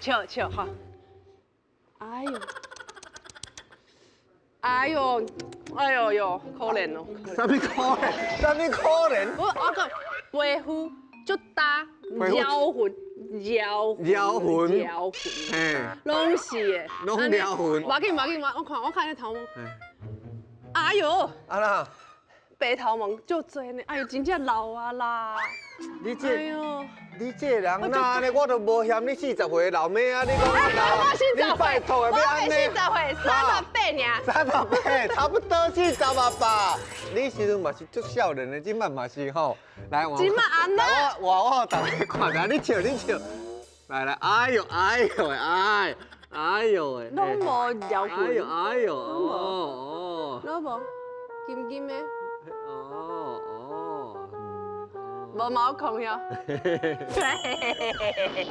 笑笑哈。哎呦，哎呦，哎呦呦，可憐哦。啥物可憐？啥物可憐？我講皮膚足焦，妖魂，妖妖魂，妖魂，攏是的，攏妖魂。無要緊，無要緊，我看我看你頭毛。哎呦，啊啦，白頭毛足濟呢，哎呦，真正老啊啦。你這，你這人哪按呢？我都無嫌你40歲老妹啊！你講老，你拜託的欲按呢？我40歲，38爾。38，差不多48吧。你時陣嘛是足少年的，這擺嘛是吼。來，我，這擺按呢？我逐家看下，你笑你笑。來來，哎呦哎呦哎，哎呦喂。攏無搖滾。哎呦哎呦，哦哦。攏無，金金的。哦哦。無毛孔喲，也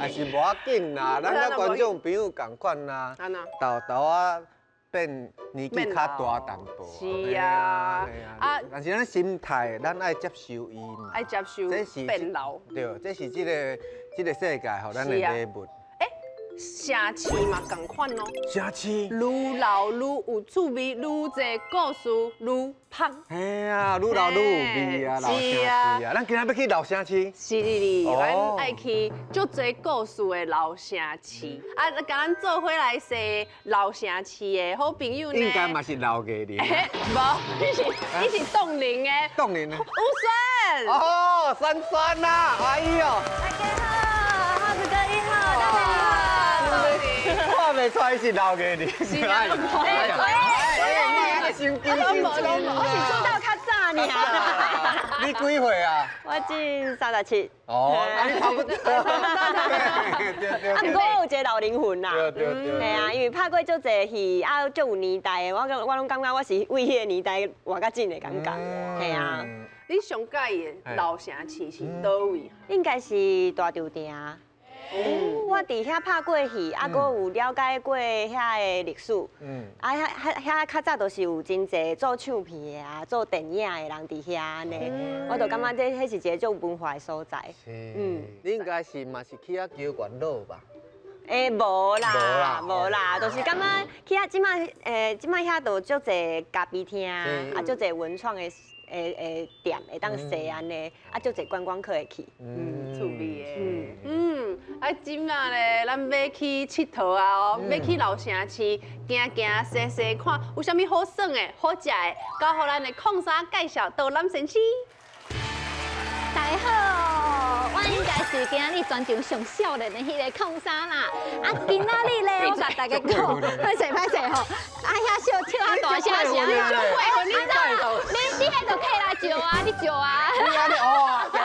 是無要緊啦，咱佮觀眾朋友仝款啦，豆豆仔變年紀較大淡薄。是啊，啊，但是咱心態，咱愛接受伊嘛，愛接受，變老。對，這是這個世界予咱的禮物。城市嘛仝款哦，城市愈老愈有趣味，愈濟故事愈芳。嘿啊，愈老愈有味啊，老城市啊。咱今仔欲去老城市。是哩，咱愛去足濟故事的老城市。啊，共咱做伙來踅老城市的好朋友呢？應該嘛是老藝人。無，伊是凍齡的。凍齡的。吳酸。哦，酸酸啦，哎呦。大家好，浩子哥你好，大家好。看袂出來是老藝人。是啊，哎，心機心我是出道較早爾。你幾歲啊？我今37。哦，那你差不多。啊，毋過我有一個老靈魂啦。對對對。嘿啊，因為拍過足濟戲，啊，足有年代的，我攏感覺我是為彼個年代活較緊的感覺。嘿啊。你上喜歡的老城市是佗位？應該是大稻埕。我佇遐拍過戲，啊，閣有了解過遐的歷史。啊，遐較早都是有真濟做唱片的啊，做電影的人佇遐按呢。我就感覺這彼是一個足有文化的所在。你應該是嘛是去遐求月老吧？欸，無啦，無啦，就是感覺去遐這擺，這擺遐就足濟咖啡廳，啊，足濟文創的。店會當踅按呢，啊，足濟觀光客會去，趣味的，啊，這擺咧，咱欲去𨑨迌啊，哦，欲去老城市，行行踅踅看，有啥物好耍的、好食的，交予咱的礦山介紹導覽先生。大家好，我應該是今仔日全場上少年的彼個礦山啦。啊，今仔日咧，我共大家講，歹勢歹勢吼，啊遐笑笑啊大聲聲，你你彼就客來招啊，你招啊。你按呢哦哦，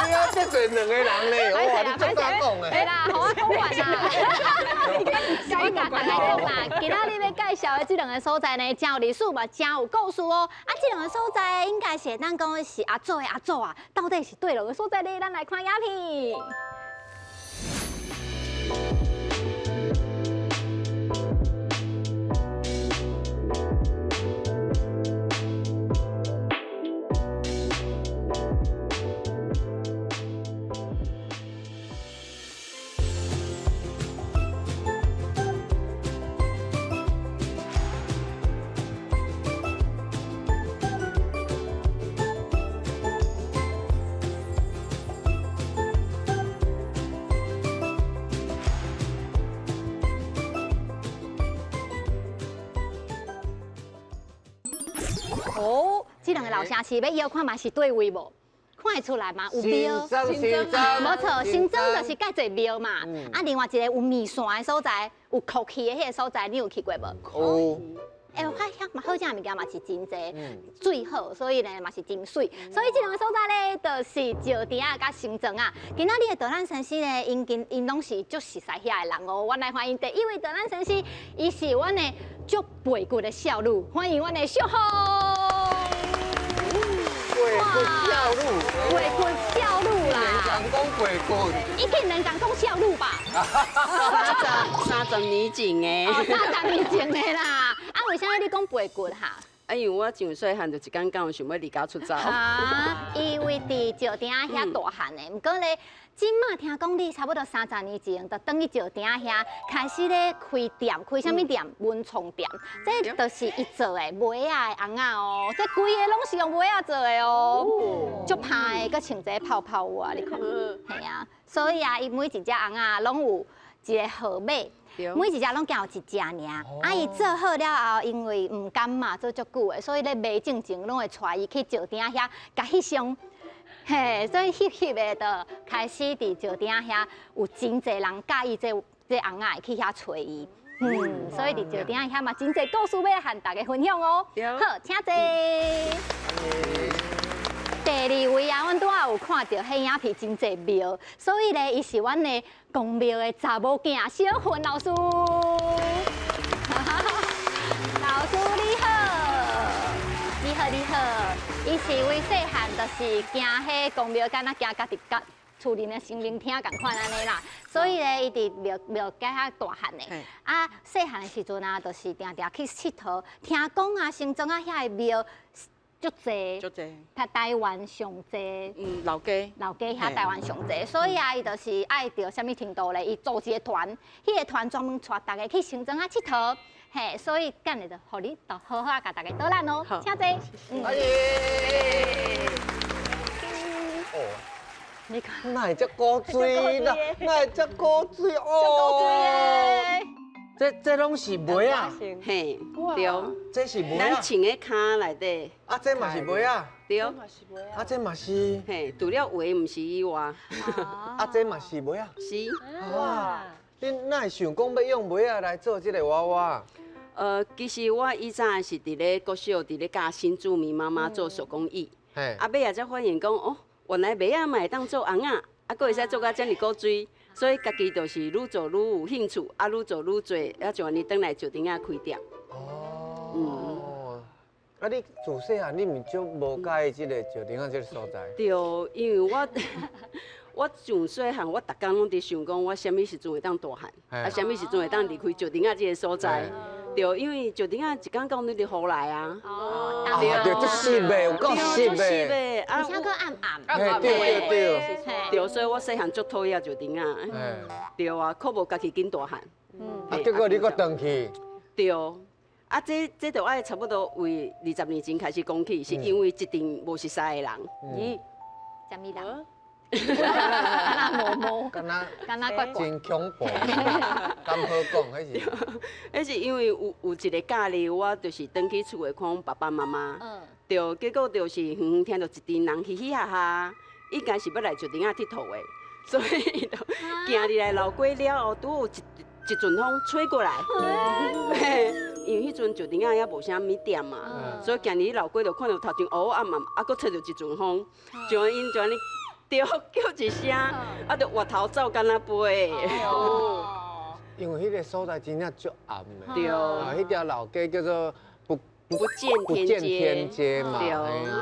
你啊得罪兩個人咧，哇，你足敢講的。對啦，予我講完啦。我共大家講啦，今仔日欲介紹的這兩个所在呢，真有歷史嘛，真有故事哦。啊，這兩个所在應該是會當講是阿祖的阿祖啊，到底是佗落个所在呢？咱來看影片。哦，這兩个老城市欲搖看嘛是佗位無？看會出來嗎？有廟，無錯，新莊就是蓋濟廟嘛。啊，另外一個有麵線的所在，有哭戲的彼個所在，你有去過無？有。欸，遐嘛好食的物件嘛是真濟，水好，所以呢嘛是真媠。所以這兩个所在咧，就是石碇仔佮新莊啊。今仔日的導覽先生呢，𪜶𪜶攏是足熟似遐的人哦。阮來歡迎第一位導覽先生，伊是阮的足背骨的少女，歡迎阮的秀紅。背骨少女，背骨少女啦！人講背骨，一定能講講少女吧？30年前的，哦，30年前的啦。啊，為啥物你講背骨哈？啊，因為我上細漢就一工到想欲離家出走。啊，伊為佇石碇仔遐大漢的，毋過咧，這馬聽講你差不多30年前就轉去石碇仔遐開始咧開店，開啥物店？文創店，這就是伊做的襪仔的尪仔哦，這規個攏是用襪仔做的哦，足歹的，閣穿一個泡泡襪，你看，嘿啊，所以啊，伊每一隻尪仔攏有一個號碼。每一隻攏驚有一隻爾，啊！伊做好了後，因為毋甘嘛，做足久的，所以咧賣進前攏會帶伊去石碇遐，共翕相，嘿，所以翕翕的就開始佇石碇遐有真濟人佮意這這尪仔會去遐揣伊，所以佇石碇遐嘛真濟故事欲和大家分享哦。好，請坐。第二位啊，阮拄仔有看著彼影片真濟廟，所以咧，伊是阮的公廟的查某囝小雲老師。老師你好，你好你好，伊是為細漢就是行彼公廟，敢若行家己佮厝裡的神明廳仝款按呢啦，所以咧，伊佇廟廟街遐大漢的。啊，細漢的時陣啊，就是定定去𨑨迌，聽講啊，新莊仔遐的廟足濟，足濟，台台灣上濟，老街，老街遐台灣上濟，所以啊，伊就是愛著啥物程度咧？伊組一個團，彼個團專門帶大家去新莊仔𨑨迌，嘿，所以今日就予你就好好共大家導覽哦，請坐。歡迎。哦，你看，哪會遮古錐啦？哪會遮古錐哦？這這攏是襪仔，嘿，對，這是襪仔，咱穿佇跤內底。啊，這嘛是襪仔，對，啊，這嘛是，嘿，除了鞋毋是以外，啊，這嘛是襪仔，是。哇，你哪會想講欲用襪仔來做這個娃娃？其實我以前是佇咧國小，佇咧教新住民媽媽做手工藝，啊，尾仔才發現講，哦，原來襪仔嘛會當做尪仔，啊，閣會使做甲遮爾古錐。所以家己就是愈做愈有興趣，啊，愈做愈濟，啊，就按呢轉來石碇仔開店。哦，啊，你自細漢你毋足無佮意這個石碇仔這個所在？對，因為我我上細漢，我逐工攏佇想講，我啥物時陣會當大漢，啊，啥物時陣會當離開石碇仔這個所在？對，因為石碇仔一工到晚佇雨來啊。哦，對，足濕的，有夠濕的，而且閣暗暗。對對對。對，所以我細漢足討厭石碇仔。對啊，較無家己緊大漢。啊，結果你閣轉去。對，啊，這這就愛差不多為20年前開始講起，是因為一陣無熟似的人。咦？啥物人？敢若毛毛，敢若敢若怪怪，真恐怖，敢好講，彼是。彼是因為有有一個假日，我就是轉去厝內看阮爸爸媽媽。對，結果就是遠遠聽著一陣人嘻嘻哈哈，應該是欲來石碇仔𨑨迌的，所以伊就行入來樓過了後，拄有一一陣風吹過來。因為彼陣石碇仔猶無啥物店嘛，所以行入樓過就看著頭前烏暗暗，啊，閣吹著一陣風，就𪜶就按呢。對，叫一聲，啊，就越頭走敢若飛。因為彼個所在真正足暗的。對。啊，彼條老街叫做不不見天街嘛。對。不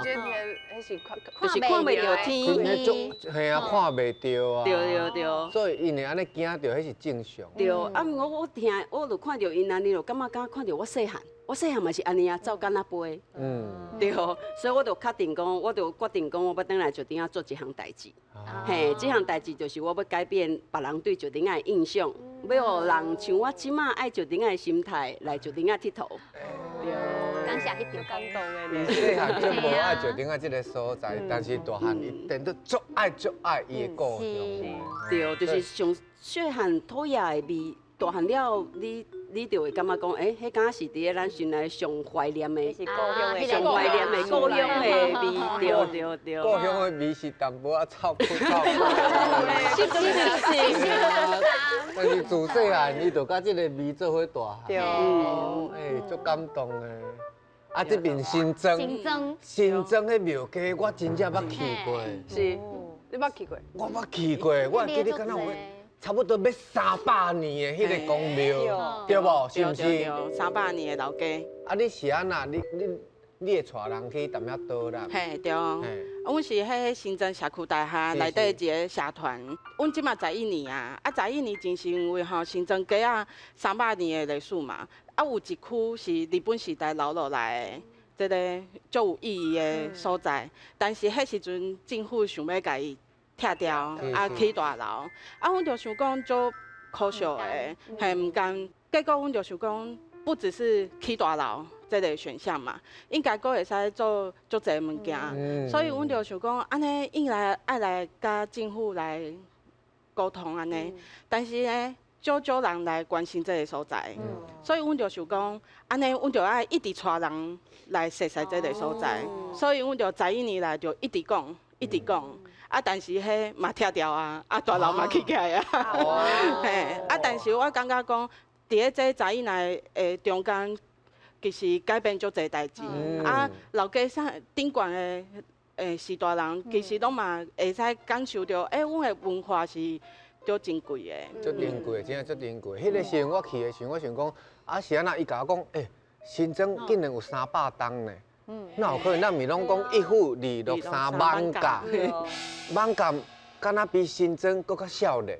見天，彼是看就是看袂著天。足，嘿啊，看袂著啊。對對對。所以𪜶會按呢驚著，彼是正常。對，啊，毋過我聽，我就看著𪜶按呢，就感覺敢看著我細漢，我細漢嘛是按呢啊，走敢若飛。對，所以我就確定講，我就決定講，我欲轉來石碇仔做一項代誌。嘿，這項代誌就是我欲改變別人對石碇仔的印象，欲予人像我這馬愛石碇仔的心態來石碇仔𨑨迌。對，感謝彼條感動的伊細漢足無愛石碇仔這個所在，但是大漢伊變做足愛足愛伊的故鄉。對，就是上細漢討厭的味，大漢了你。你就會感覺講，欸，彼敢是佇咧咱心內上懷念的，上懷念的故鄉的味，對對對。故鄉的味是淡薄仔臭臭。是是是。但是自細漢，伊就佮這個味做伙大漢。對。欸，足感動的。啊，這邊新莊，新莊，新莊彼廟街，我真正捌去過。是，你捌去過？我捌去過，我會記得敢若有。差不多欲300年的彼個公廟，對無？是毋是？ 300年的老街。啊，你是按怎？你你你會帶人去踮遐導覽？嘿，對。啊，阮是彼新莊社區大廈內底一個社團。阮這馬11年啊，啊，11年前是因為吼新莊街仔三百年的歷史嘛，啊，有一區是日本時代留落來的。這个足有意义的所在。但是彼时阵政府想欲共伊拆掉，啊起大楼，啊，阮就想讲足可惜的，嘿，毋甘。结果阮就想讲，不只是起大楼这个选项嘛，应该阁会使做足济物件。所以阮就想讲，按呢应该爱来佮政府来沟通按呢。但是呢，少少人来关心这个所在，所以阮就想讲，按呢，阮就爱一直带人来熟悉这个所在。所以阮就11年来就一直讲，一直讲。啊，但是彼嘛拆掉啊，啊大楼嘛起起来啊。嘿，啊，但是我感觉讲，伫咧这十一年的中间，其实改变足济代志。啊，老家上顶悬的时代人，其实拢嘛会使感受著，欸，阮的文化是足珍贵的。足珍贵，真正足珍贵。彼个时阵我去的时阵，我想讲，啊是按怎？伊共我讲，欸，新庄竟然有300栋呢。哪有可能？咱毋是拢讲一府二鹿三艋舺，艋舺敢若比新庄阁较少年，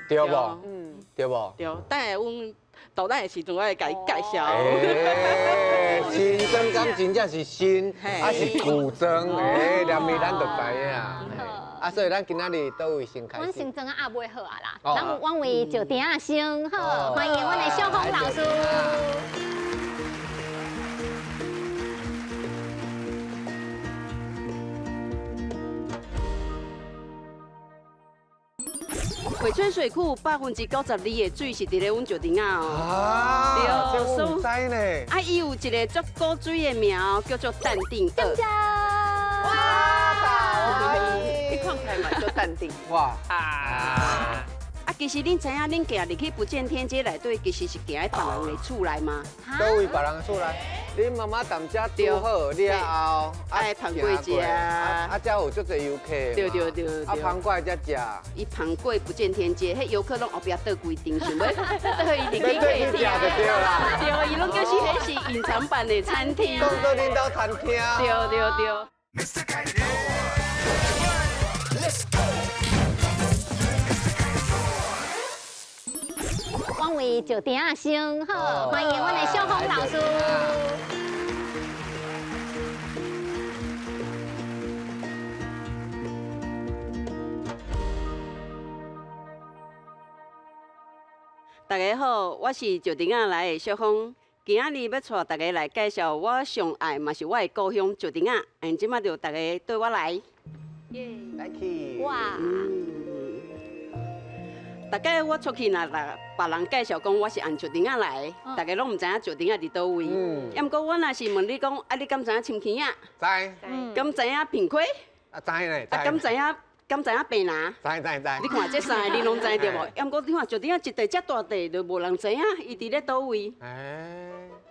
对无？对无？对，等下阮导览的时阵，我会共伊介绍。新庄敢真正是新，还是旧庄？欸，连面咱就知影。啊，所以咱今仔日佗位先开始？阮新庄仔买好啊啦，咱阮为石埕仔先好，欢迎阮的秀芳老师。翡翠水库92%的水是伫咧阮石埕仔哦。啊，对，这我毋知呢。啊，伊有一个足古锥的名，叫做淡定澳。哇，你看起来嘛足淡定。哇啊！啊，其实恁知影，恁行入去不见天街内底，其实是行喺别人的厝内吗？佗位别人的厝内？恁妈妈踮遮拄好了后，爱芳过食，啊，遮有足济游客，对对对，啊，芳过来才食。伊芳过不见天街，彼游客拢后壁倒规阵，想欲倒伊入去客厅食就对啦。对，伊拢叫是彼是隐藏版的餐厅。当做恁兜餐厅。对对对。阮为石埕仔先好，欢迎阮的秀芳老师。大家好，我是石埕仔来的秀芳，今仔日欲带大家来介绍我上爱嘛是我的故乡石埕仔，现这马就大家缀我来。来去。哇！大概我出去若别人介绍讲我是按石埕仔来的，大家拢毋知影石埕仔伫佗位。啊，毋过我若是问你讲，啊，你敢知影深坑仔？知。敢知影平溪？啊，知咧。啊，敢知影？敢知影白林？知知知。你看这三个你拢知对无？啊，毋过你看石埕仔一地遮大地，就无人知影伊伫咧佗位。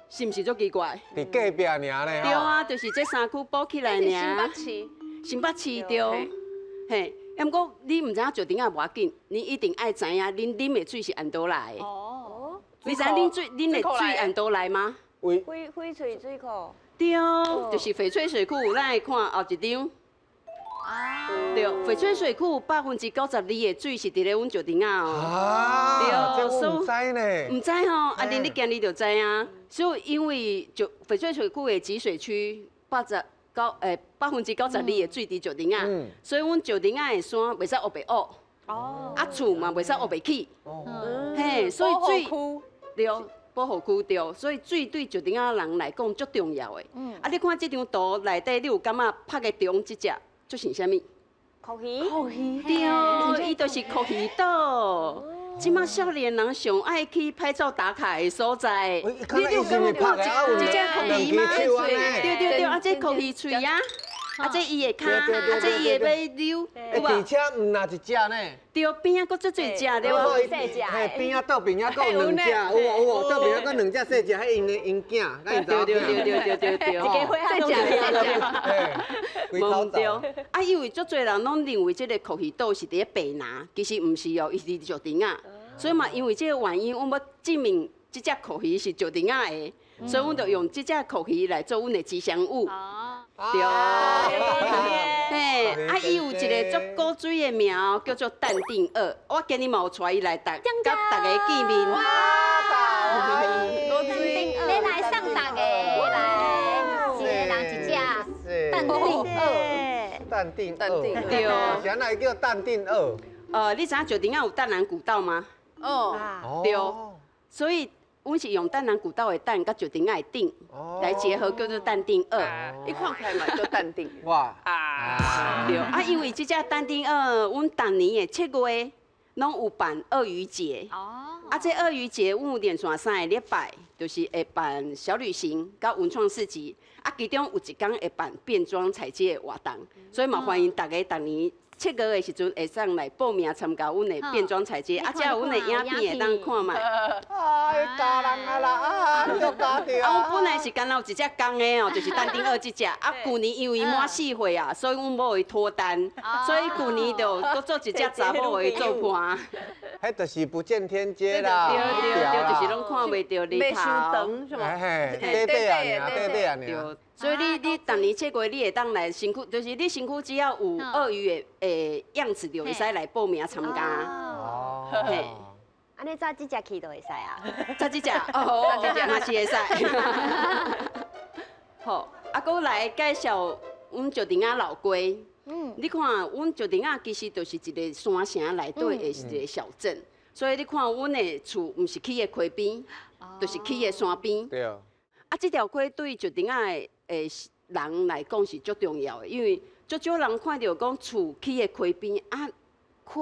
是毋是足奇怪？伫隔壁尔咧。对啊，就是这三区补起来尔。新北市。新北市对。嘿。啊，毋过你毋知影石埕仔无要紧，你一定爱知影恁啉的水是按佗来的。哦。你知影恁水恁的水按佗来吗？翡翠水库。对，就是翡翠水库，咱来看后一张。啊。对，翡翠水库92%的水是伫咧阮石埕仔哦。啊。对，这我毋知呢。毋知吼，啊，恁你今日就知影。所以因为就翡翠水库的集水区92%的水伫石埕仔，所以阮石埕仔的山袂使乌白乌，啊厝嘛袂使乌白起，嘿，所以水对保护区对，所以水对石埕仔人来讲足重要的。啊，你看这张图内底，你有感觉拍个中这只这是啥物？蛞蝓。蛞蝓。对，伊就是蛞蝓岛。这马少年人上爱去拍照打卡的所在，你有感觉看这只蛞蝓吗？对对对，啊这蛞蝓喙啊，啊这伊的跤，啊这伊的尾溜，有无？而且毋若一只呢？对，边仔阁足济只对无？嘿，边仔倒边仔阁有两只，有无有无？倒边仔阁两只细只，彼𪜶的𪜶囝，对对对对对对，一家伙细只细只。无毋对，啊，因为足济人拢认为这个蛞蝓岛是伫咧白林，其实毋是哦，伊是伫石埕仔。所以嘛，因为这个原因，阮欲证明这只蛞蝓是石埕仔的，所以阮就用这只蛞蝓来做阮的吉祥物。对，嘿，啊，伊有一个足古锥的名，叫做淡定澳。我今日嘛有带伊来佮大家见面。哇，你来送大家来，淡定淡定對。是按怎叫淡定澳？你知影石碇仔有淡蘭古道嗎？哦，對，所以阮是用淡蘭古道的淡佮石碇仔的定來結合，叫做淡定澳。伊看起來嘛足淡定。哇！啊，對啊，因為這隻淡定澳，阮逐年的7月攏有辦鱷魚節。哦。啊，這鱷魚節阮有連續3个禮拜，就是會辦小旅行佮文創市集。啊，其中有一工會辦變裝踩街的活動，所以嘛歡迎大家逐年7月的時陣會當來報名參加阮的變裝踩街，啊，才有阮的影片會當看覓。哎，咬人啊啦啊，足咬著啊！阮本來是干焦有一隻公的哦，就是淡定澳這隻。啊，舊年因為滿4歲啊，所以阮某伊脫單，所以舊年就閣做一隻查某的做伴。彼就是不見天街啦。對對對，就是攏看袂著日頭。袂傷長是無？嘿，短短啊，爾，短短啊，爾。所以你逐年7月你會當來身軀，就是你身軀只要有鱷魚的樣子，就會使來報名參加。哦。嘿，按呢早這隻去就會使啊。早這隻，哦，早這隻嘛是會使。好，啊，閣來介紹阮石碇仔老街。你看，阮石碇仔其實就是一个山城內底的一个小鎮，所以你看，阮的厝毋是起佇溪邊，就是起佇山邊。對。啊，這條溪對石碇仔的人來講是足重要的，因為足少人看著講厝起佇溪邊，啊，溪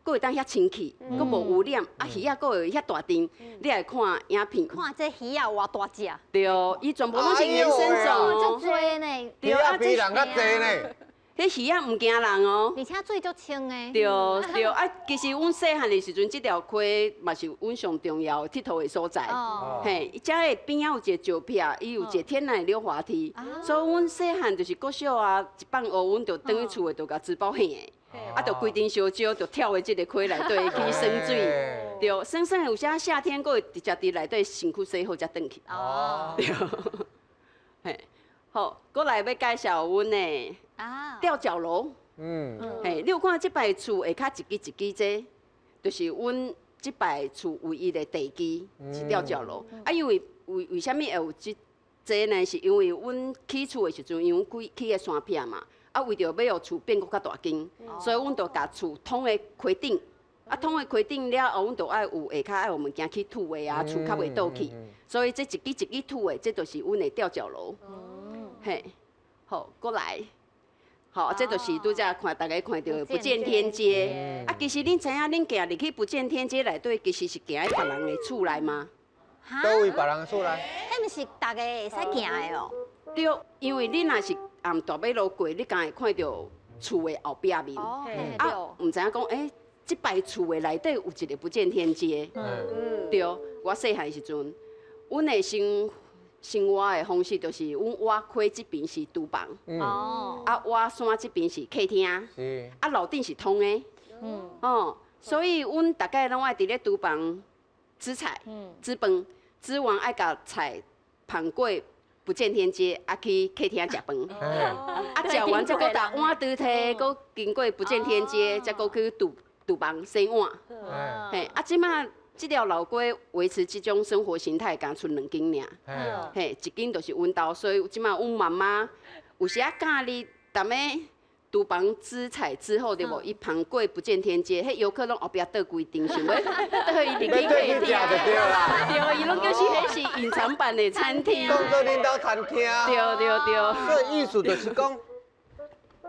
閣會當遐清氣，閣無污染，啊，魚仔閣會遐大陣，你來看影片。看這魚仔有偌大隻。對，伊全部攏是野生種。足濟呢。對啊，比人較濟呢。彼魚仔毋驚人哦，而且水足清的。對對啊，其實阮細漢的時陣，這條溪嘛是阮上重要的𨑨迌的所在。嘿，遮的邊仔有一個石壁，伊有一個天然的溜滑梯，所以阮細漢就是國小啊，一放學阮就轉去厝的，就共書包還的，啊，就規陣燒焦，就跳佇這個溪內底去耍水。對，耍耍有時夏天閣會直接佇內底身軀洗好才轉去。哦。對。嘿，好，閣來欲介紹阮的。吊腳樓，嘿，你有看這擺厝下跤一支一支這，就是阮這擺厝唯一的地基是吊腳樓。啊，因為為啥物會有這呢？是因為阮起厝的時陣，因為阮起佇山壁嘛，啊，為著欲予厝變閣較大間，所以阮就共厝通佇溪頂。啊，通佇溪頂了後，阮就愛有下跤愛有物件去吐的啊，厝較袂倒去。所以這一支一支吐的，這就是阮的吊腳樓。嘿，好，閣來。好，這就是拄才看大家看著不見天街。啊，其實恁知影，恁行入去不見天街內底，其實是行佇別人的厝內嗎？佗位別人的厝內？彼毋是大家會使行的哦。對，因為你若是沿大馬路過，你敢會看著厝的後壁面。啊，毋知影講，欸，這擺厝的內底有一个不見天街。對，我細漢時陣，阮的生活的方式就是阮倚溪這邊是廚房，啊倚山這邊是客廳，啊樓頂是通的，哦，所以阮逐概攏愛佇咧廚房煮菜、煮飯，煮完愛共菜捧過不見天街，啊去客廳食飯，啊食完才閣逐碗攏提，閣經過不見天街，才閣去廚房洗碗，嘿，啊這馬。這條老街維持這種生活形態，敢賰兩間爾，嘿，一間就是阮兜，所以這馬阮媽媽有時仔教你踮咧廚房煮菜之後，對無？伊捧過不見天街，彼遊客攏後壁倒規陣，想欲倒伊入去客廳。對，伊攏叫是彼是隱藏版的餐廳。當做恁兜餐廳。對對對。所以意思就是講。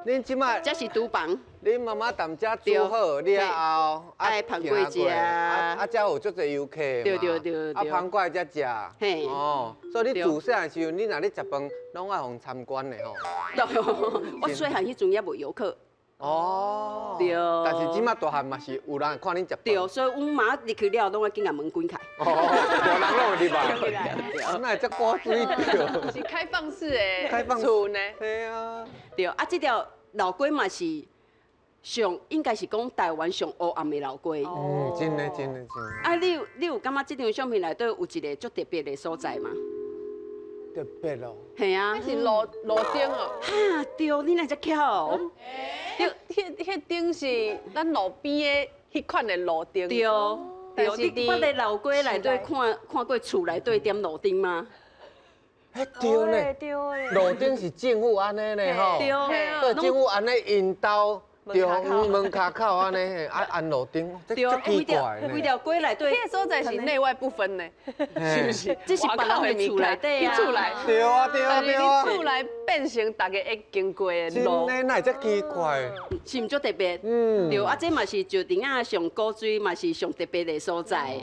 恁這擺，這是廚房。恁媽媽踮遮煮好了後，愛捧過食。啊，遮有足濟遊客嘛。對對對。啊，捧過來才食。嘿。哦，所以你自細漢時陣，你若咧食飯，攏愛予參觀的吼。我細漢彼陣猶無遊客。哦。對。但是這擺大漢嘛是有人看恁食飯。對，所以阮媽入去了，攏愛緊共門關開。哦，無人攏會入來。哪會遮古錐著？是開放式的。開放式呢？對啊。對，啊，這條老街嘛是上，應該是講台灣上黑暗的老街。嗯，真的，真的，真的。啊，你有感覺這張相片內底有一个足特別的所在嗎？特別哦。嘿啊。彼是路燈哦。哈，對，你哪遮巧？對，彼燈是咱路邊的彼款的路燈。對，對，你捌佇老街內底看過厝內底點路燈嗎？欸對呢，對咧，路頂是政府按呢呢吼，對，對，政府按呢𪜶兜中門跤口按呢，啊按路燈，這對，足奇怪規條街內底，彼個所在是內外不分呢，是不是？這是別人的厝內底啊，厝內，對啊對啊對啊，厝內變成大家會經過的路，真的，哪會這奇怪？是毋足特別？對啊，這嘛是石碇仔上古錐，嘛是上特別的所在。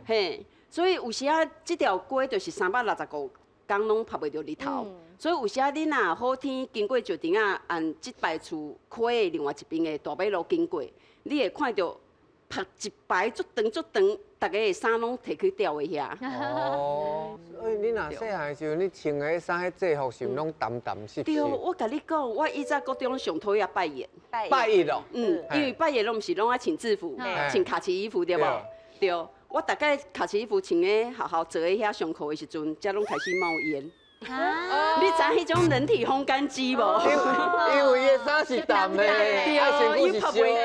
嘿，所以有時啊，這條街就是365工攏曬袂著日頭，所以有時啊，你若好天經過石碇仔，按這排厝溪的另外一邊的大馬路經過，你會看著曬一排足長足長，逐家的衫攏提去吊佇遐。哦，所以你若細漢的時陣，你穿的衫、彼制服是毋攏澹澹濕濕？對，我共你講，我以前國中上討厭拜一。拜一哦。嗯，因為拜一攏毋是攏愛穿制服，穿卡其衣服對無？對。我逐擺卡其衣服穿咧學校坐佇遐上課的時陣，才攏開始冒煙。你知彼種人體風乾機無？因為伊的衫是澹的，啊身軀是燒的，所以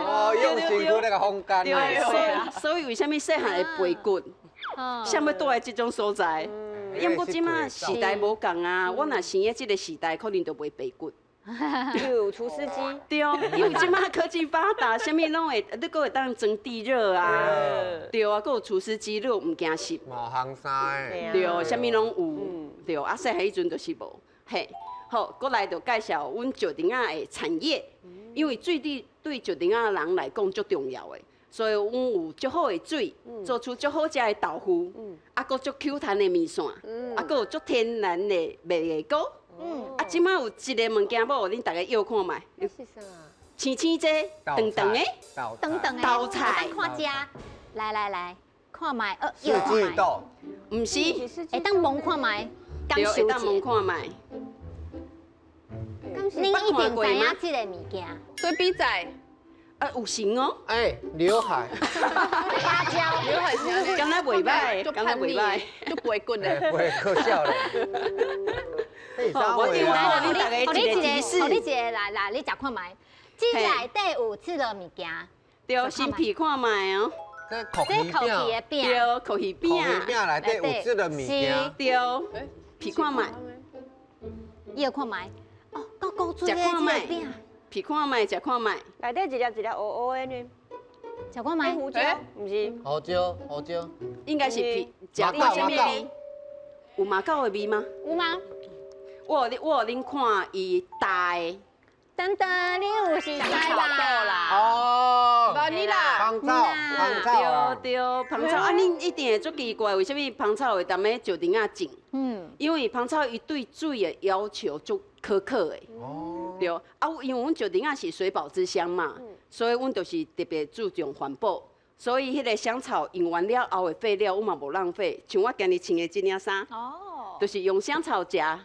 哦用身軀來共風乾的。所以為啥物細漢會背骨？啥物住佇這種所在？毋過這馬時代無仝啊，我若生佇這個時代，可能就袂背骨。有除濕機，對，因為這馬科技發達，啥物攏會，你閣會當裝地熱啊，對啊，閣有除濕機，你毋驚濕。嘛烘衫的，對，啥物攏有，對，啊，細漢彼陣就是無，嘿，好，閣來就介紹阮石碇仔的產業，因為水對對石碇仔人來講足重要的，所以阮有足好的水，做出足好食的豆腐，啊，閣足 Q 彈的麵線，啊，閣有足天然的麥芽糊。啊，這馬有一个物件，欲予恁逐家囂看覓。是啥？青青這長長的，長長的豆菜。看這，來來來，看覓，四季豆。毋是，會當摸看覓，對，會當摸看覓。恁一定知影這个物件。水筆仔。啊，有型哦！哎，劉海，芭蕉，劉海是敢若袂䆀，敢若袂䆀，就背骨的，背骨少咧。我另外予恁大家一个提示，予你一个來來，你食看覓，這內底有這个物件。對，先皮看覓哦。這曲奇餅，對，曲奇餅，曲奇餅內底有這个物件。對，皮看覓，伊有看覓，哦，夠古錐的這個餅。皮看覓，食看覓，內底一粒一粒烏烏的呢。食看覓，胡椒，毋是。胡椒，胡椒。應該是皮，食過啥物味？有馬狗的味嗎？有嗎？我予恁看伊大的。等等，你有是知啦？哦，無你啦，芳草，芳草，對對，芳草啊，恁一定會足奇怪，為啥物芳草會踮咧石碇仔種？嗯，因為芳草伊對水的要求足苛刻的。哦。對，啊，因為阮石碇仔是水寶之鄉嘛，所以阮就是特別注重環保，所以彼個香草用完了後的廢料，阮嘛無浪費。像我今日穿的這領衫，哦，就是用香草莢。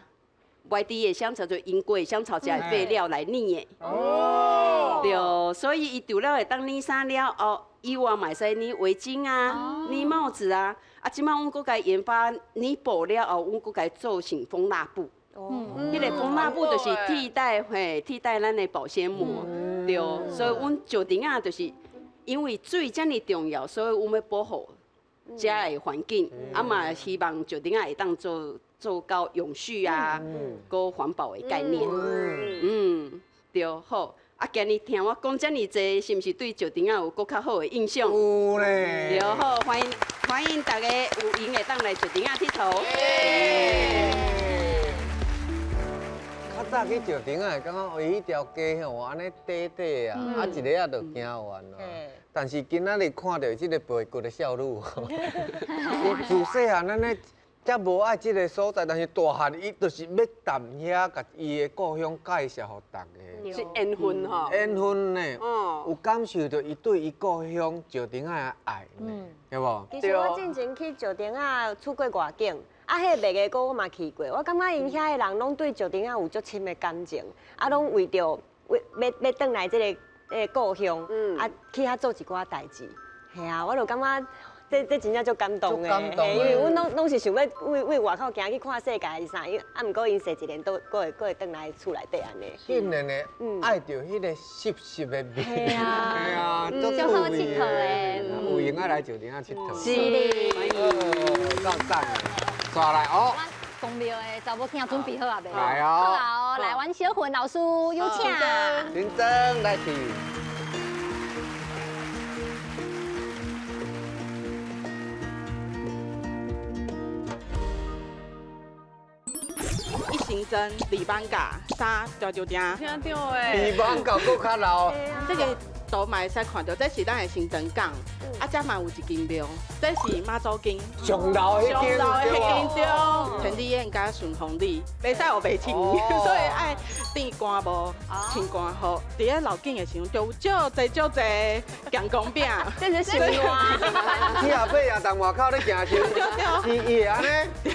外地的香草就英國的香草莢的廢料來染的。哦，對，所以伊除了會當染衫了後，以外嘛會使染圍巾啊、染帽子啊。啊，這擺阮閣共研發染布了後，阮閣共做成蜂蠟布。哦，彼个蜂蠟布就是替代嘿，替代咱的保鮮膜。對，所以阮石碇仔就是因為水遮爾重要，所以阮欲保護遮的環境，啊嘛希望石碇仔會當做到永續啊，閣環保的概念。嗯，對，好。啊，今日聽我講遮爾濟，是毋是對石碇仔有閣較好的印象？有咧。對，好，歡迎歡迎大家有閒會當來石碇仔𨑨迌。較早去石碇仔，感覺伊彼條街吼，按呢短短啊，啊一下仔就行完啦。但是今仔日看著這個背骨的少女，伊自細漢按呢。才無愛這个所在，但是大漢伊就是欲踮遐，共伊的故鄉介紹予大家。是緣分吼。緣分呢？有感受著伊對伊故鄉石碇仔的愛，對無？其實我進前去石碇仔出過外景，啊，彼個麥芽糊我嘛去過，我感覺𪜶遐的人攏對石碇仔有足深的感情，啊，攏為著為欲欲轉來這个故鄉，啊，去遐做一寡代誌，嘿啊，我就感覺。這真正足感動的，因為阮攏是想欲為為外口行去看世界是啥，啊，毋過𪜶踅一年都閣會轉來厝內底按呢。竟然會愛著彼个濕濕的味，嘿啊，足好𨑨迌的，有閒愛來石碇仔𨑨迌。是的，夠讚的，煞來哦。公庙的查某囝准备好啊未？来哦，好啊哦，来，阮小云老师有请。新庄来去。一新庄，二艋舺，三大稻埕。听著诶。二艋舺阁较老。这个图嘛会使看著，这是咱的新庄港，啊，这嘛有一间庙，这是妈祖宫。上老彼间，上老彼间对，千里眼佮顺风耳，袂使乌白穿，所以爱戴官帽、穿官服。伫咧楼顶的时阵，就有足济足济咸光饼。这是什么？你后尾也当外口咧行时，是伊会按呢？对，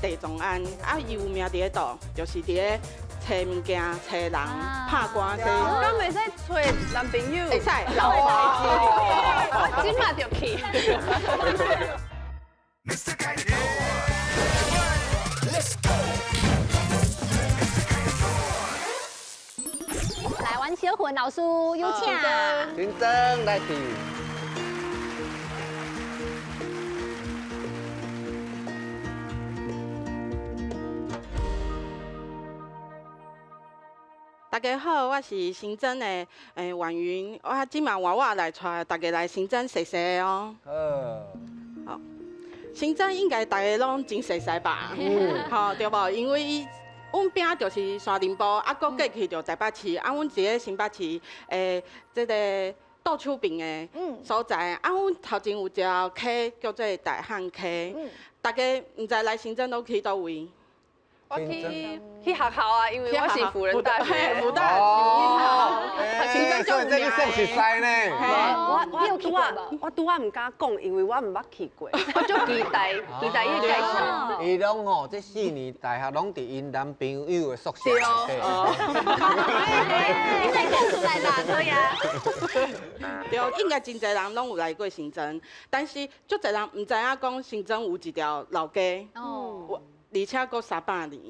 地藏庵啊，伊有名伫咧佗，就是伫咧。揣物件、揣人、拍官司，敢袂使揣男朋友？会使，老婆。这马就去。来，阮小云老师有请。新庄来去。大家好，我是新庄的婉云，我这马换我来带大家来新庄踅踅哦。好，新庄应该大家拢真熟悉吧？好，对无？因为伊，阮边就是山林埔，啊，阁过去就台北市，啊，阮伫咧新北市这个倒手边的所在，啊，阮头前有一条溪叫做大汉溪，大家毋知来新庄拢去佗位？我去学校啊，因为我是辅仁大学。辅大。哦，所以这个算熟悉呢。我拄仔毋敢讲，因为我毋捌去过，我足期待期待伊介绍。伊拢吼，这4年大学拢伫𪜶男朋友的宿舍。对。你再讲出来啦，可以啊。对，应该真济人拢有来过新庄，但是足济人毋知影讲新庄有一条老街。哦。而且阁300年，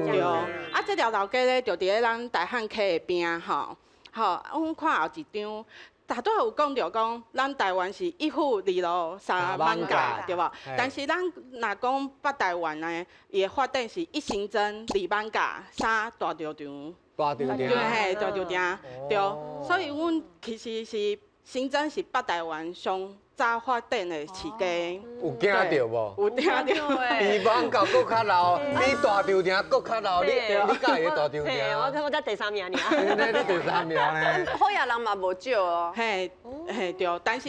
对。啊，这条老街咧，就伫咧咱大汉溪的边吼，吼，阮看后一张，大拄仔有讲著讲，咱台湾是一府二路三艋舺，对无？但是咱若讲北台湾呢，伊的发展是一新庄、二艋舺、三大稻埕。大稻埕。对嘿，大稻埕，对。所以阮其实是新庄是北台湾上早发展的市街，有惊著无？有惊著。比艋舺阁较老，比大稻埕阁较老。你佮意大稻埕？我才第三名尔。你第三名呢？好野人嘛无少哦。嘿，嘿对，但是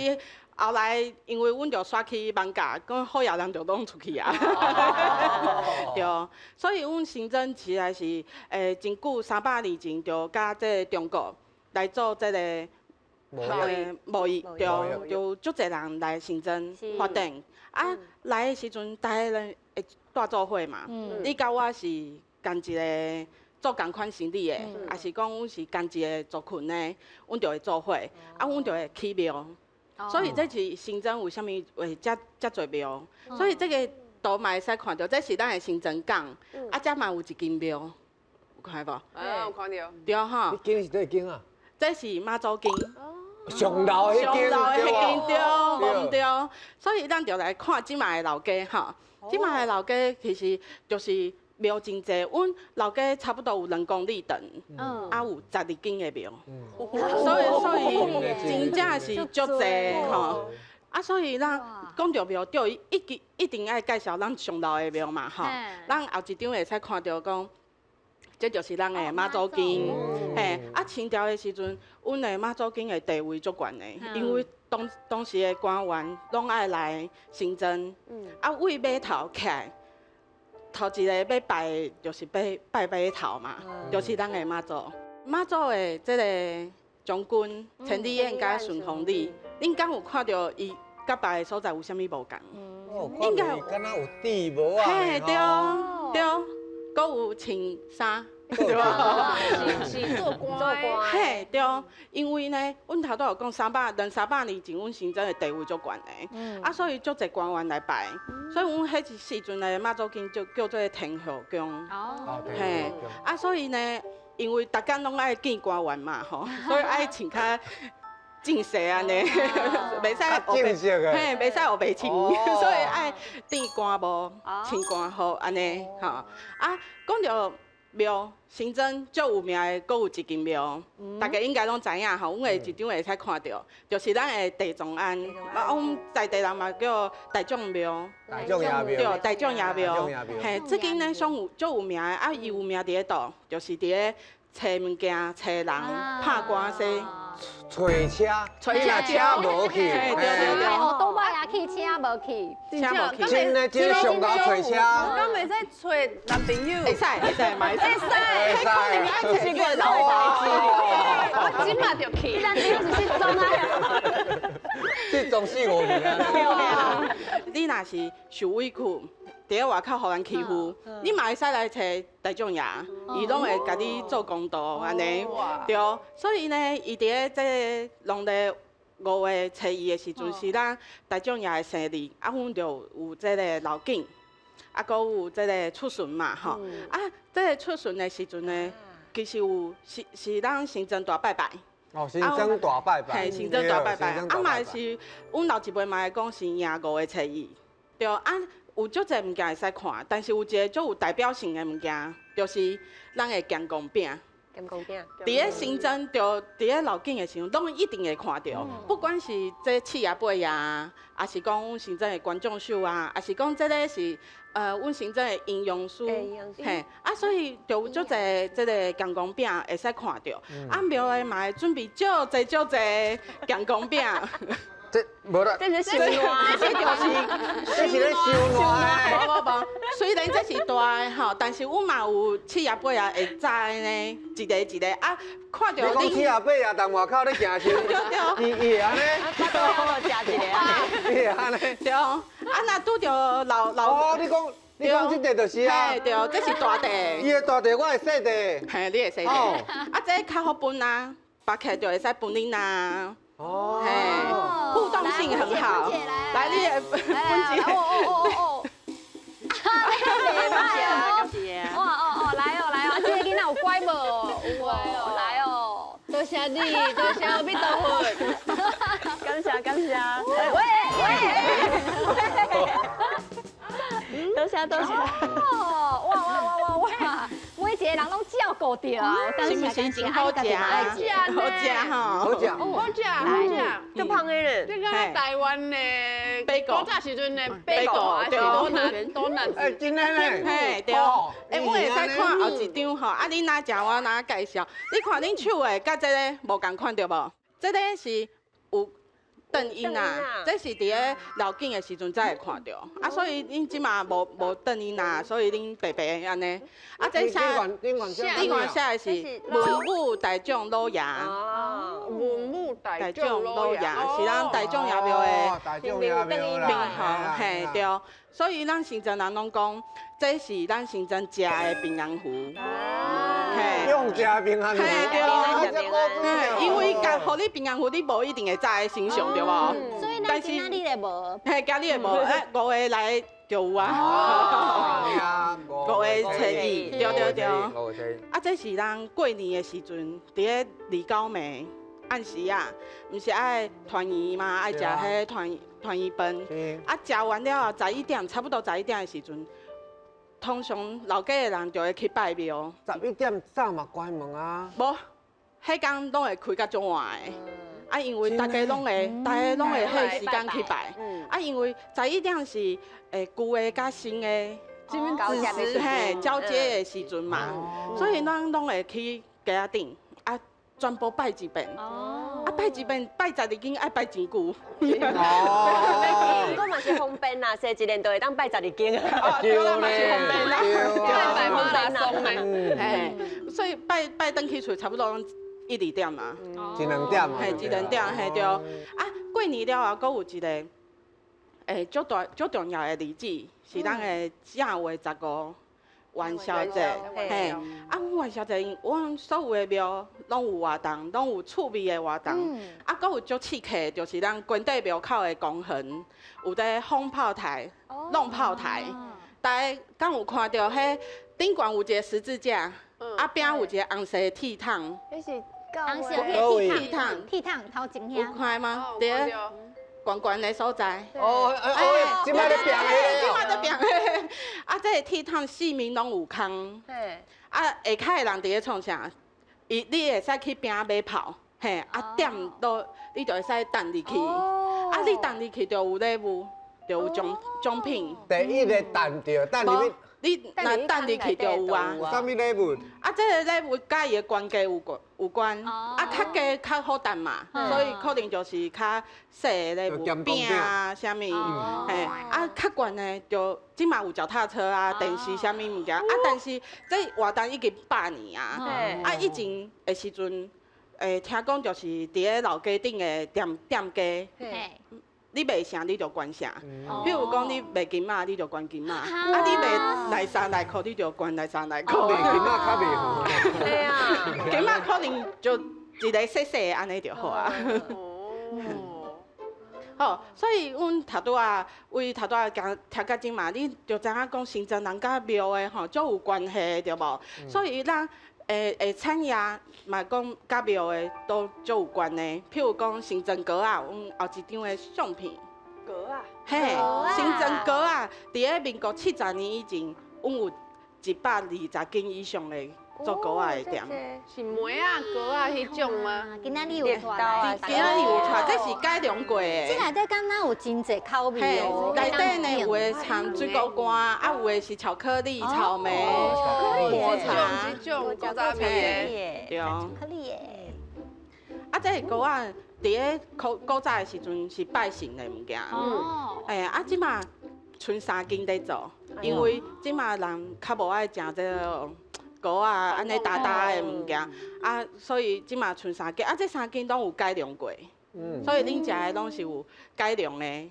后来因为阮就煞去艋舺，讲好野人就拢出去啊。对，所以阮新庄实在是真久300年前就佮这个中国来做这个。贸易对，就足济人来新庄发展。啊，来的时阵，大家人会带做伙嘛。你佮我是仝一个做仝款生意的，抑是讲阮是仝一个族群的，阮就会做伙。啊，阮就会起庙。所以这是新庄为啥物会遮遮济庙？所以这个图嘛会使看著，这是咱的新庄港。啊，遮嘛有一间庙，有看无？啊，有看著。对吼。彼间是佗一间啊？这是妈祖宫。上老彼间，上老彼间对，无毋对。所以咱就来看这马的老街吼，这马的老街其实就是庙真济，阮老街差不多有2公里长，啊有12间的庙，所以真正是足济吼。啊，所以咱讲著庙，对，一定爱介绍咱上老的庙嘛吼。咱后一张会使看著讲。这就是咱的妈祖经，嘿，啊，清朝的时阵，阮的妈祖经的地位足悬的，因为当时的官员拢爱来新庄，啊，为码头起来，头一个欲拜的就是拜拜码头嘛，就是咱的妈祖。妈祖的这个将军千里眼佮顺风耳，恁敢有看著伊佮拜的所在有啥物无仝？应该敢若有地无啊？嘿，对对，阁有穿衫。对吧？是做官。嘿，对，因为呢，阮头拄有讲两三百年前，阮新庄的地位足悬的，啊，所以足济官员来拜，所以阮彼一时阵的妈祖宫就叫做天后宫。哦。嘿，啊，所以呢，因为逐工拢爱见官员嘛，吼，所以爱穿较正式按呢，袂使正式的，嘿，袂使烏白穿，所以愛戴官帽、穿官服按呢，吼。啊，講著廟，新莊足有名的，閣有一間廟，大家應該攏知影吼，阮會一張會使看著，就是咱的地藏庵，啊，阮在地人嘛叫大將廟，大將爺廟，對，大將爺廟，嘿，這間呢上有足有名的，啊，伊有名佇咧佗，就是佇咧揣物件、揣人、拍官司。揣車，你若車無去，對對對，哦，倒擺也去，車無去，車無去，真的真上𠢕揣車，敢袂使揣男朋友？會使會使，嘛會使，會使，這個老代誌，我這馬就去，男朋友是失蹤啊，失蹤4、5年啊。你若是受委屈，佇咧外口予人欺負，你嘛會使來揣大將爺，伊攏會共你做公道按呢，對。所以呢，伊佇咧這個農曆5月初一的時陣，是咱大將爺的生日，啊，阮就有這個老景，啊，閣有這個出巡嘛，吼。啊，這個出巡的時陣呢，其實有是是咱新莊大拜拜。哦，新莊大拜拜。嘿，新莊大拜拜。啊嘛是，阮老一輩嘛會講是迎5月初一，對啊。有足濟物件會使看，但是有一個足有代表性的物件，就是咱的鹹公餅。鹹公餅。佇咧新莊，就佇咧老景的時陣，攏一定會看著。不管是這刺仔尾啊，抑是講阮新莊的觀眾秀啊，抑是講這个是阮新莊的營養師，嘿，啊，所以就有足濟這個鹹公餅會使看著。啊，廟的嘛會準備足濟足濟鹹公餅。這無啦，這是收爛，這就是這是咧收爛。無無無，雖然這是大的吼，但是阮嘛有七仔八仔會炸的呢，一个一个啊，看著。你講七仔八仔，但外口咧行時，伊伊會按呢？我食一个啊。伊會按呢？對，啊若拄著老老。哦，你講你講這塊就是啊。對，這是大塊。伊的大塊，我會細塊。嘿，你會細塊。啊，這較好分啊，別客就會使分恁啊。哦，互動性很好。來，你也分解。哦哦哦哦。哇哦哦，來哦來哦，這个囡仔有乖無？有乖哦，來哦。多謝你，多謝阿彌陀佛。感謝感謝。喂喂。多謝多謝。哦，哇哇哇哇哇！每一个人攏照顧著啊，是毋是真好食？好食好食吼，好食，好食，好食，足芳的咧。這個台灣的古早時陣的貝果，還是多難多難。哎，真的咧，嘿，對。哎，我會使看後一張吼，啊，你哪食我哪介紹。你看恁手的，佮這个無仝款對無？這个是有燈音啊，這是佇咧樓景的時陣才會看著。啊，所以恁這馬無燈音啊，所以恁白白按呢。啊，這寫頂懸寫的是文武大將老爺。文武大將老爺是咱大將爺廟的大將爺廟名號，嘿對。所以咱新莊人攏講，這是咱新莊食的平安符。嘿，用食平安符。嘿對。因為共予你平安符，你無一定會紮佇身上，對無？所以咱今仔日的無。嘿，今日的無，哎，5月來就有啊。5月初一，對對對。啊，這是咱過年的時陣，佇咧29暝暗時啊，毋是愛團圓嘛，愛食彼團團圓飯。啊，食完了後，11點，差不多11點的時陣，通常老家的人就會去拜廟。11點早嘛關門啊？無，彼工攏會開甲足晚的。啊，因為大家攏會，大家攏會彼時間去拜。啊，因為11點是舊的佮新的，嘿交接的時陣嘛，所以咱攏會去街仔頂啊，全部拜一遍。啊，拜一遍，拜12間，愛拜真久。哦。毋過嘛是方便啦，踅一年就會當拜12間啊。對啦，嘛是方便啦，拜馬拉松的。嘿，所以拜拜轉去厝差不多1、2點啊。一兩點啊。嘿，一兩點，嘿對。啊，過年了後，閣有一個，足大足重要的日子，是咱的正月15元宵節。嘿，啊，阮元宵節，阮所有的廟攏有活動，攏有趣味的活動。啊，閣有足刺客，就是咱關帝廟口的公園，有咧放炮台、弄炮台。大家敢有看著彼頂懸有一個十字架，啊邊有一個紅色的鐵桶。彼是紅色彼個鐵桶，鐵桶頭前遐。有看嗎？對。懸懸的所在。哦哦，這擺咧拚的。這擺咧拚的。啊，這個鐵桶四面攏有空。啊，下跤的人佇咧創啥？伊你會使去邊仔買炮，嘿，啊點都你就會使擲入去。啊，你擲入去就有禮物，就有獎獎品。第一个擲著，擲入去。你若擲入去就有啊。啥物禮物？啊，這个禮物佮伊的懸低有關有關，啊，較低較好擲嘛，所以可能就是較細的禮物，餅啊，啥物，嘿，啊，較懸的就這馬有腳踏車啊、電視啥物物件，啊，但是這活動已經100年啊，啊，以前的時陣，聽講就是佇咧老街頂的店店家。你賣啥你就捐啥，比如講你賣金仔，你就捐金仔；啊，你賣內衫內褲，你就捐內衫內褲。賣金仔較袂好。對啊，金仔可能就一个細細的按呢就好啊。好，所以阮頭拄仔為頭拄仔講聽到這嘛，你就知影講新莊人佮廟的吼，足有關係對無？所以咱會產業嘛講佮廟的都足有關的，譬如講新莊糕仔，阮後一張的相片。糕仔。嘿，新莊糕仔，佇咧民國70年以前，阮有120間以上的做糕仔的店。是糜仔糕仔彼種嗎？今仔日有帶，今仔日有帶，這是改良過的。這內底敢若有真濟口味哦。內底呢有的摻水果乾，啊有的是巧克力、草莓、抹茶，這種古早味的。對。巧克力的。啊，這个糕仔佇咧古古早的時陣是拜神的物件。哦。哎，啊，這馬賰三間咧做，因為這馬人較無愛食這个糕仔按呢焦焦的物件，啊，所以這馬賰三間，啊，這三間攏有改良過，所以恁食的攏是有改良的，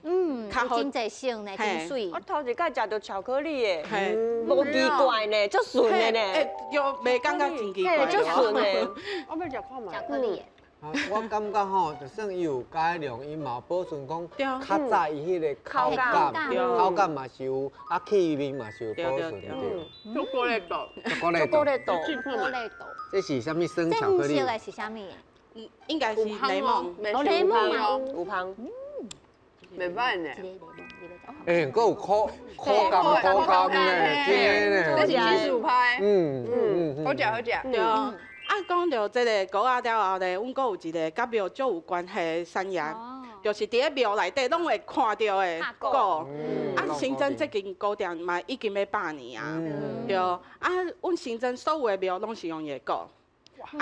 較好，真濟色呢，真媠。我頭一擺食著巧克力的，無奇怪呢，足順的呢，對，袂感覺真奇怪，足順的。我欲食看覓。巧克力的。我感覺吼，就算伊有改良，伊嘛有保存講較早伊迄个口感，口感嘛是有，啊氣味嘛是有保存著。巧克力豆，巧克力豆，巧克力豆。這是啥物酸巧克力？這的是啥物？應該是檸檬，檸檬嘛，有香。袂歹呢。欸，閣有口口感口感呢，真的呢。這是芝士派。好食好食。對。啊，講著這个糕仔了後咧，阮閣有一个佮廟足有關係的產業，就是佇咧廟內底攏會看著的鼓。啊，新莊這間鼓店嘛已經欲100年啊，對。啊，阮新莊所有的廟攏是用伊的鼓。啊，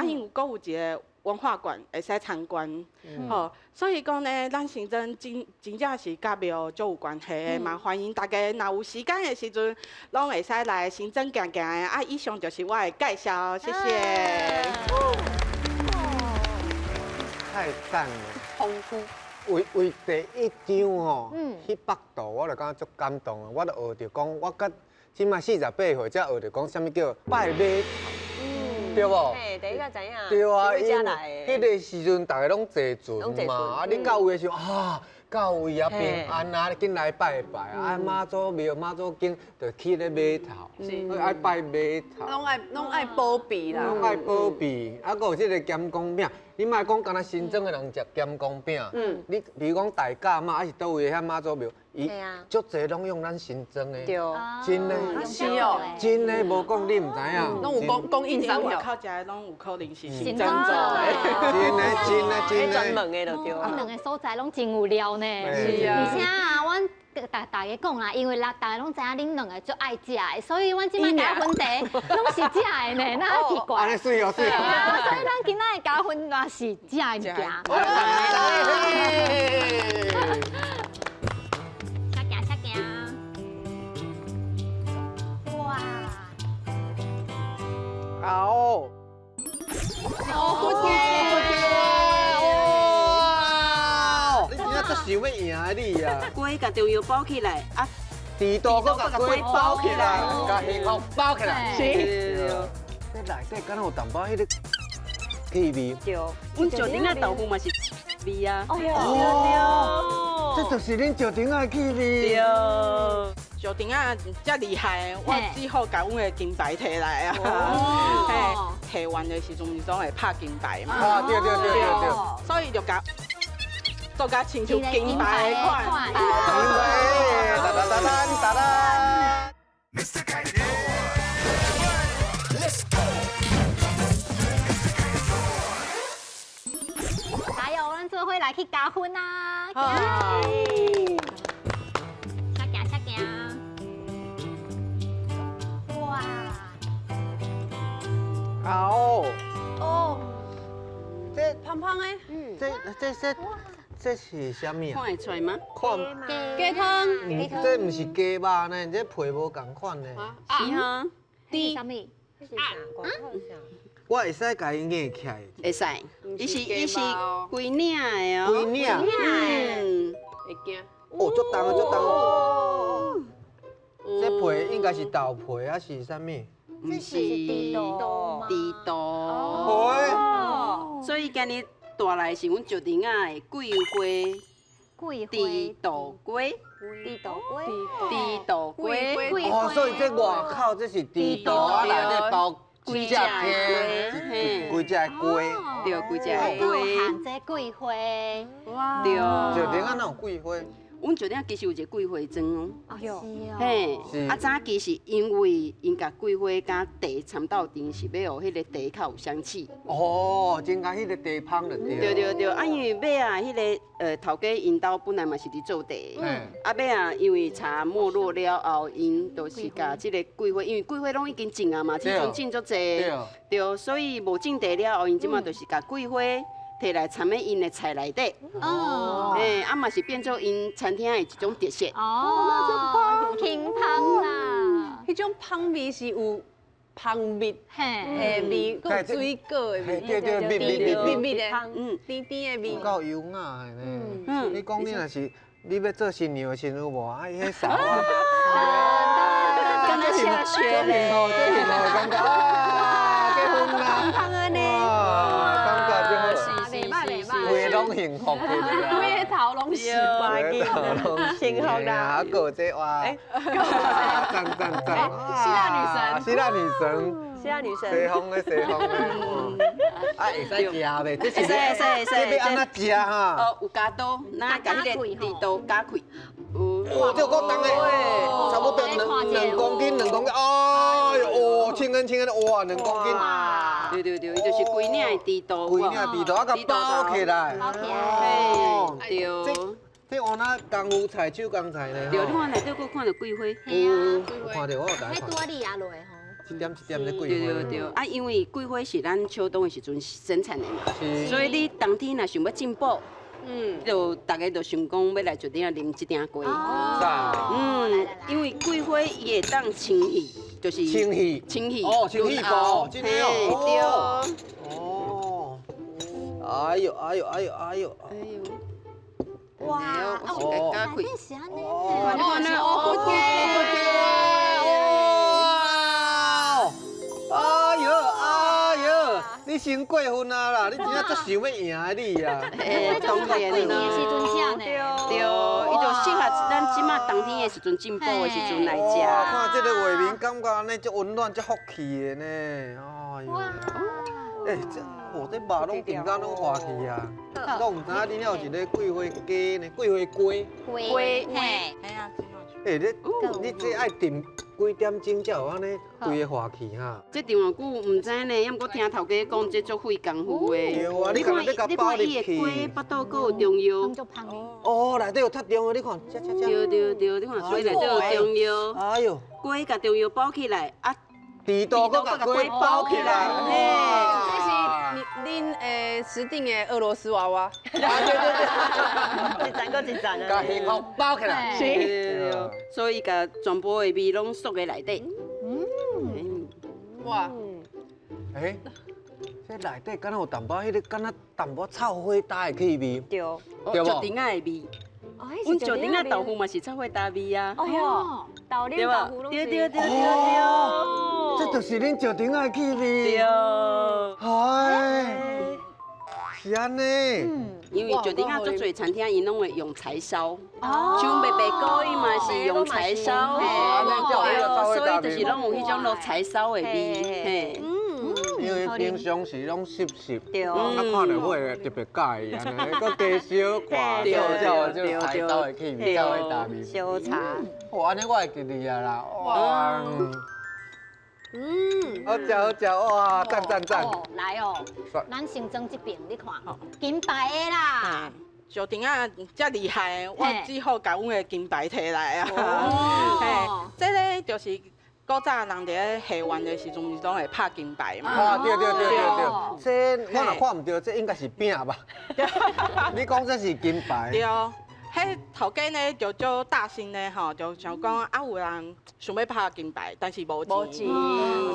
因為閣有一个文化館會使參觀，吼，所以講呢，咱新莊真真正是佮廟足有關係的，嘛歡迎大家若有時間的時陣，攏會使來新莊行行的。啊，以上就是我的介紹，謝謝。太讚了，豐富。為為第一張吼，彼幅圖我就感覺足感動啊！我就學著講，我到這馬48歲才學著講，啥物叫拜碼頭。對無？嘿，第一个知影。對啊，因為彼个時陣逐个攏坐船嘛，啊，你到位的時陣啊，到位啊平安啊，你緊來拜拜啊，媽祖廟、媽祖經就去咧碼頭，愛拜碼頭。攏愛保庇啦。攏愛保庇，啊，閣有這个鹹公餅，你莫講，干焦新莊的人食鹹公餅，你比如講大甲媽，還是佗位遐媽祖廟，伊足濟攏用咱新莊的，真的，是哦，真的無講你毋知影，攏有供供應商外口食的攏有可能是新莊做的，真的真的真的，專門的就對啊。這兩个所在攏真有料呢，是啊。而且啊，阮大家講啦，因為大家攏知影恁兩个足愛食的，所以阮這擺加分茶攏是食的呢，哪奇怪？按呢媠哦媠。所以咱今仔的加分嘛是食的物件。吃行吃行。哇！好。好吃。哇！你真正足想欲贏的你啊！雞共中藥包起來啊，豬肚閣共雞包起來，共幸福包起來。是。這內底敢若有淡薄彼个氣味。對。阮石碇仔豆腐嘛是味啊。哦，這就是恁石碇仔的氣味。對。石石碇仔遮厉害，我只好共阮的金牌提来啊。嘿，提完的时阵，毋是总会拍金牌嘛？啊，对对对对对。所以就共做甲亲像金牌的款。金牌，哒哒哒哒哒。加油，咱做伙来去加分啊！行行行。哇！好。哦。这胖胖的。这是啥物啊？看会出来吗？看。鸡汤。这毋是鸡肉呢，这皮无仝款呢。是哈。猪。啥物？是啥？我会使共伊捏起来。会使。伊是规领的哦。规领。嗯。会惊。哦，足重的，足重的。这皮应该是豆皮还是啥物？这是猪肚吗？猪肚。哦。所以今日带来是阮石碇仔的桂花。桂花。猪肚鸡。猪肚鸡。猪肚鸡。哦，所以这外口这是猪肚啊，内底包。规只鸡，规只鸡，对，规只鸡。含这桂花，哇，对。石碇仔哪有桂花？阮石碇仔其实有一个桂花庄哦。是哦。嘿，啊早期是因为𪜶共桂花佮茶掺斗阵，是欲予彼个茶较有香气。哦，增加彼个茶香就对。对对对，啊因为尾仔彼个头家𪜶兜本来嘛是伫做茶，啊尾仔因为茶没落了后，𪜶就是共这个桂花，因为桂花拢已经种啊嘛，这阵种足济，对，所以无种茶了后，𪜶这马就是共桂花提来掺佇𪜶的菜内底，哦，嘿，啊嘛是变做𪜶餐厅的一种特色。哦，轻香啦，彼种香味是有蜂蜜的味，阁有水果的味，对对，蜜蜜蜜蜜蜜的，甜甜的味，有够优雅的呢。你讲你若是你欲做新娘的时阵有无？啊，伊彼啥啊？感觉下雪嘞，这幸福，感觉啊，结婚啦，哇，感觉就好。规拢幸福的啦，规个头拢是，幸福啦。啊，阁这哇，赞赞赞！希腊女神，希腊女神，希腊女神，西方的西方的，啊，会使食袂？这是会使会使，这欲按怎食哈？哦，有加刀，咱共彼个猪肚咬开。哇，这有够重的，差不多两公斤，2公斤，哎呦，哦，轻恩轻恩，哇，2公斤。对对对，伊就是规领的猪肚，规领猪肚啊，共包起来，包起来，对。这换那功夫菜、手工菜呢？对，你看内底阁看著桂花，有，看著我有来看。彼拄仔你也落吼。一点一点的桂花。对对对，啊，因为桂花是咱秋冬的时阵生产的嘛，所以你冬天若想欲进补，就大家就想讲欲来石碇仔啉这鼎鸡。嗯，因为桂花伊会当清气，就是清气，清气，哦，清气膏，真的哦，对。哦，哎呦哎呦哎呦哎呦，哎呦。哇，哦，内底是按呢，哦，是乌骨鸡，哇，哎呦哎呦，你先过分啊啦！你真正足想欲赢的你啊！欸，当然过年的时阵食呢，对，伊就适合咱这马冬天的时阵进补的时阵来食。看这个画面，感觉按呢足温暖、足福气的呢，哎呦，欸，这哦，这肉拢顶到拢滑去啊！拢毋知影恁遐有一个桂花鸡呢，桂花鸡。鸡，嘿。欸，你这爱炖几点钟才有按呢规个滑去哈？这炖偌久毋知呢，犹过听头家讲这足费功夫的。对啊，你看你共包入去。你看伊的鸡腹肚阁有中药。哦，内底有较中药，你看，这这这。对对对，你看，所以内底有中药。哎呦。鸡共中药包起来，啊。猪肚阁共鸡包起来。这是恁石碇的俄罗斯娃娃。对对对，一层阁一层啊。共幸福包起来。是。所以共全部的味拢锁在内底。嗯。哇。欸，这内底敢若有淡薄彼个，敢若淡薄臭火焦的气味。对。对无？石碇仔的味。阮石碇仔豆腐嘛是臭火焦味啊。哦。豆奶豆腐拢是。对对对对对。这就是恁石碇仔的气味。对。嗨。是按呢。因為石碇仔足濟餐廳，𪜶攏會用柴燒，像白白糕伊嘛是用柴燒，對，所以就是攏有彼種落柴燒的味，嘿。因為平常時攏濕濕，啊看著會特別佮意按呢，閣加燒看，對對，這柴燒的氣味，才會搭味。燒茶。哇，按呢我會記得啊啦，哇。好食好食，哇，讚讚讚！來哦，咱新莊這邊你看，金牌的啦，石碇仔遮厲害，我只好共阮的金牌提來啊。嘿，這个就是古早人佇咧戲院的時陣，毋是攏會拍金牌嘛？啊，對對對對對，這我若看毋著，這應該是餅吧？你講這是金牌？對。彼頭家呢就足大心呢吼，就想講啊有人想欲拍金牌，但是無錢，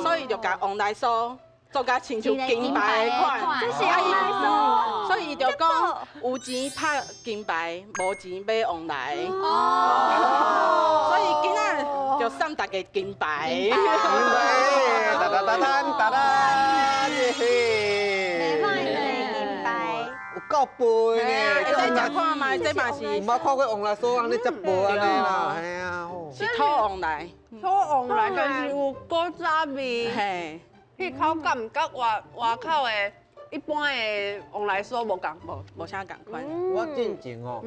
所以就共旺來酥做甲親像金牌的款，這是旺來酥，所以就講有錢拍金牌，無錢買旺來。哦，所以今仔就送大家金牌。金牌，噠噠噠噠噠噠，嘿。有夠薄呢，會使食看覓，這嘛是。毋捌看過旺來酥按呢遮薄按呢啦，嘿啊。是土旺來，土旺來，但是有古早味。嘿，彼口感佮外外口的一般的旺來酥無仝，無啥仝款。我進前哦，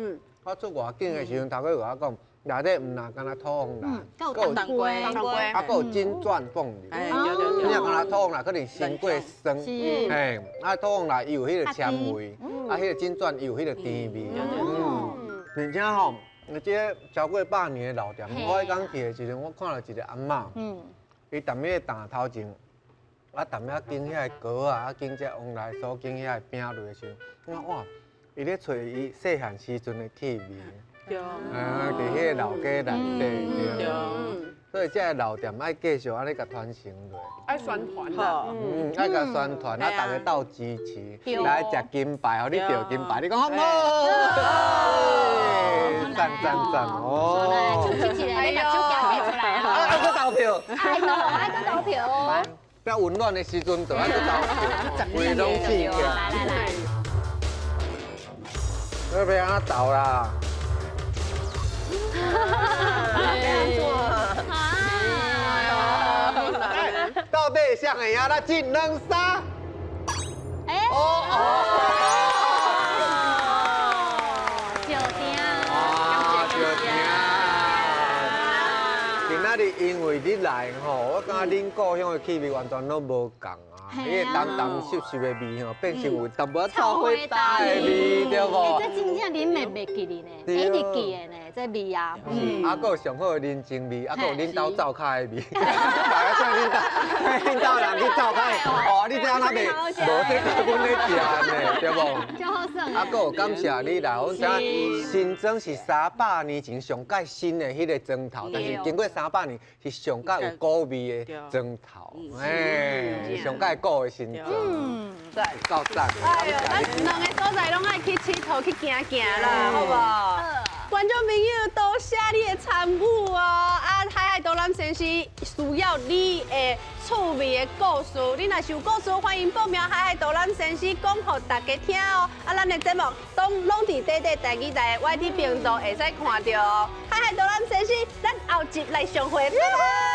我出外景的時陣，頭家共我講，內底毋若干焦土旺來，閣有當歸，啊，閣有金鑽鳳梨。你若干焦土旺來，可能傷過酸，嘿，啊土旺來伊有彼個纖維，啊彼個金鑽伊有彼個甜味，而且吼，這個超過百年的老店，我彼工去的時陣，我看著一個阿嬤，伊踮彼個擔頭前，啊踮遐揀遐個糕仔，啊揀這旺來酥，揀遐個餅類的時陣，我哇，伊咧揣伊細漢時陣的氣味。對。啊，佇彼個老街內底，對。所以這个老店愛繼續按呢共傳承落。愛宣傳啦。愛共宣傳，啊，大家鬥支持，來食金牌，予你著金牌，你講好毋好？讚讚讚哦！來，手舉起來，你把手舉起來啊！愛閣投票。愛喏，愛閣投票。較溫暖的時陣就愛閣投票，規攏刺激。來來來。要欲按怎投啦？到底誰會贏？來，一、兩、三。哎。哦哦。石碇。啊，石碇。今仔日因為你來吼，我感覺恁故鄉的氣味完全攏無仝啊。彼个淡淡濕濕的味吼，變成有淡薄仔臭火焦的味，對無？這真正恁會袂記得呢，會一直記得呢，這味啊。啊，閣有上好的人情味，啊，閣有恁兜灶跤的味。大家說恁兜，恁兜人去灶跤，哦，你這按怎袂？無這共阮咧食呢，對無？真好耍。啊，閣有感謝你來，阮知影新莊是300年前上蓋新的彼个磚頭，但是經過300年是上蓋有古味的磚頭，哎，上蓋古的新莊，夠讚。哎呦，咱兩个所在攏愛去𨑨迌去行行啦，好無？觀眾朋友，多謝你的參與哦！啊，海海導覽先生需要你的趣味的故事，你若是有故事，歡迎報名海海導覽先生講予大家聽哦。啊，咱的節目攏攏佇短短台語台的 YT 頻道會使看著哦。海海導覽先生，咱後集來相會，拜拜。